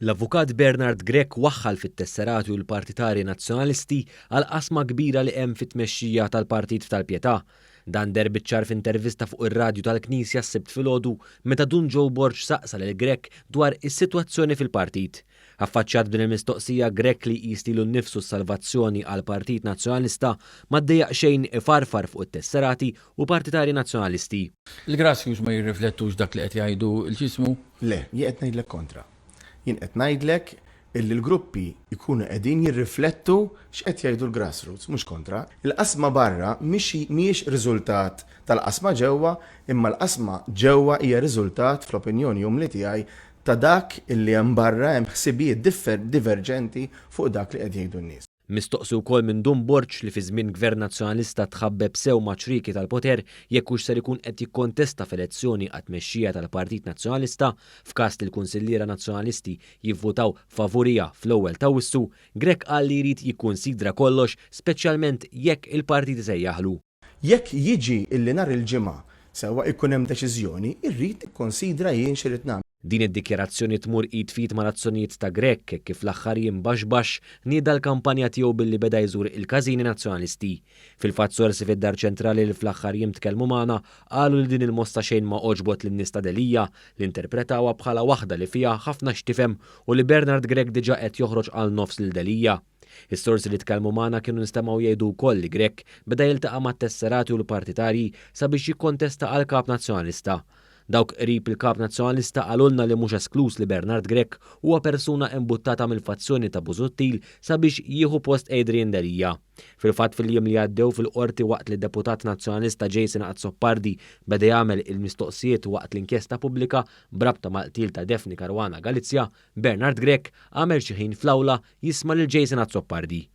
L-Avukat Bernard Grech waħħal fit-tesserati u l-partitarji Nazzjonalisti għall-qasma kbira li hemm fit-tmexxija tal-partit f'Tal-Pietà. Dan deher biċ-ċar f'intervista fuq ir-radju tal-Knisja s-Sibt filgħodu meta Dun Joe Borg saqsa lil Grech dwar is-sitwazzjoni fil-partit. Affaċċjat b'din il-mistoqsija, Grech li jqis lilu nnifsu s-salvazzjoni għall-Partit Nazzjonalista ma ddejjaq xejn ifarfar fuq it-tesserati u partitarji Nazzjonalisti. Il-grassroots ma jirriflettux dak li qed jgħidu l-ġismu? Le, jien qed ngħidlek kontra. Jien qed ngħidlek illi l-gruppi jkunu qegħdin jirriflettu x'qed jgħidu l-grassroots, mhux kontra. Il-qasma barra mhix mhijiex riżultat tal-qasma ġewwa, imma l-qasma ġewwa hija riżultat, fl-opinjoni umli tiegħi, ta' dak illi hemm barra, hemm ħsibijiet diverġenti fuq dak li qed jgħidu n-nies. Mistoqsi wkoll minn Dun Borg li fi żmien Gvern Nazzjonalista tħabbeb sew ma' ċrieki tal-poter jekk hux ser ikun qed jikkontesta f'elezzjoni għat-tmexxija tal-Partit Nazzjonalista f'każ li l-kunsilliera Nazzjonalisti jivvutaw favuriha fl-ewwel t'Awwissu, Grech qal li jrid jikkunsidra kollox speċjalment jekk il-partit isejjaħlu. Jekk jiġi illi nhar il-Ġimgħa sewwa jkun hemm deċiżjoni, irrid nikkonsidra jien x'irrid nagħmel. Din id-dikjarazzjoni tmur id f'id mal-azzjonijiet ta' Grech hekk kif fl-aħħar jiem baxx baxx nieda l-kampanja tiegħu billi beda jżur il-każini Nazzjonalisti. Fil-fatt sorsi fid-Dar Ċentrali li fl-aħħar jiem tkellmu magħna qalu li din il-mossa xejn ma għoġbot lin-nies ta' Delia li interpretawha bħala waħda li fiha ħafna x'tifhem u li Bernard Grech diġà qed joħroġ għal nofs lil Delia. Is-sorsi li tkellmu magħna kienu nstemgħu jgħidu wkoll li Grech beda jiltaqa' mat-tesserati u l-partitarji sabiex jikkontesta għal Kap Nazzjonalista. Dawk qrib il-Kap Nazzjonalista qalulna li mhux eskluż li Bernard Grech huwa persuna imbuttata mill-fazzjoni ta' Busuttil sabiex jieħu post Adrian Delia. Fil-fatt fil-jiem li għaddew fil-Qorti waqt li d-Deputat Nazzjonalista Jason Azzopardi beda jagħmel il-mistoqsijiet waqt l-inkjesta pubblika b'rabta mal-qtil ta' Daphne Caruana Galizia, Bernard Grech għamel xi ħin fl-awla jisma' lil Jason Azzopardi.